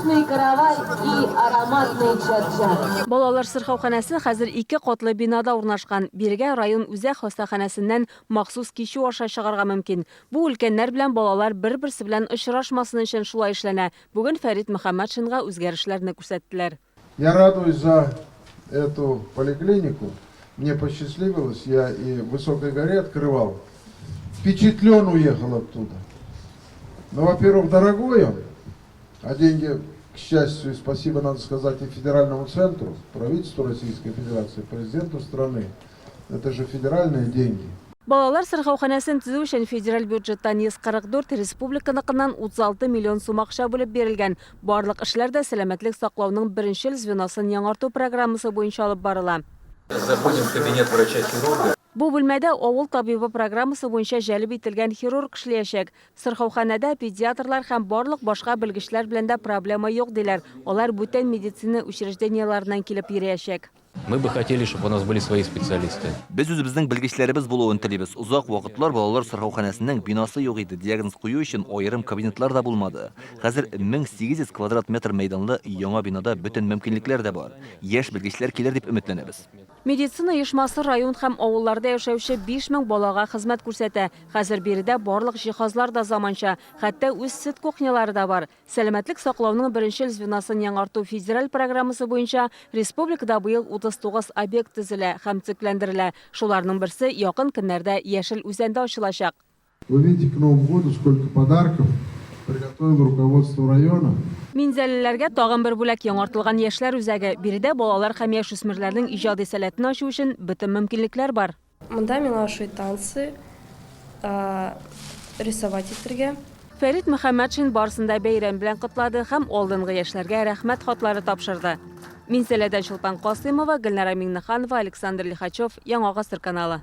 Пышный каравай и ароматный чак-чак. Балалар сырхауханәсе хәзер ике катлы бинада урнашкан. Бирегә район үзәк хастаханәсеннән махсус кичү аша чыгарга мөмкин. Бу өлкәннәр белән балалар бер-берсе белән очрашмасын өчен шулай эшләнә. Бүген Фәрит Мөхәммәтшинга үзгәрешләрне күрсәттеләр. Я радуюсь за эту поликлинику. Мне посчастливилось, я и в Высокой горе открывал. Впечатлен уехал оттуда. Ну, во-первых, дорогой он, а деньги, к счастью, и спасибо надо сказать и федеральному центру, правительству Российской Федерации, президенту страны. Это же федеральные деньги. Балалар сырхауханәсен төзү өчен федераль бюджеттан 144, республиканыкыннан 36 миллион сум акча бүлеп бирелгән. Барлык эшләр дә сәламәтлек саклауның беренчел звеносын яңарту программасы буенча алып барыла. Заходим в кабинет врача-хирурга. Бу бүлмәдә Авыл табибы программасы буенча җәлеп ителгән хирург эшләячәк. Сырхауханәдә педиатрлар һәм барлык башка белгечләр белән дә проблема юк, диләр. Алар бүтән медицина учреждениеләреннән килеп йөриячәк. Мы бы хотели, чтобы у нас были свои специалисты. Без үзебезнең белгечләребез булуын телибез. Озак вакытлар балалар сырхауханәсенең бинасы юк иде, диагноз кую өчен аерым кабинетлар да булмады. Хәзер 1800 квадрат метр мәйданлы яңа бинада бөтен мөмкинлекләр дә бар. Яшь белгечләр килер дип өметләнәбез. Медицина оешмасы район һәм авылларда яшәүче 5000 балага хезмәт күрсәтә. Хәзер биредә барлык җиһазлар да заманча, хәтта үз сөт кухнялары да бар. Сәламәтлек саклауның беренчел звеносын яңарту федераль программасы буенча республикада быел 39 объект төзелә һәм төзекләндерелә. Шуларның берсе якын көннәрдә Яшел Үзәндә ачылачак. Вы видите, к Новому году сколько подарков приготовило руководство района. Минзәлеләргә тагын бер бүләк, яңартылган Яшьләр үзәге. Биредә балалар һәм яшүсмерләрнең иҗади сәләтен ачу өчен бөтен мөмкинлекләр бар. Монда миңа ошый танцы, рисовать итергә. Фәрит Мөхәммәтшин барысын да бәйрәм белән котлады һәм алдынгы яшьләргә рәхмәт хатлары тапшырды. Минзәләдән Чулпан Касыймова, Гөлнара Миңнеханова, Александр Лихачев, Яңа Гасыр каналы.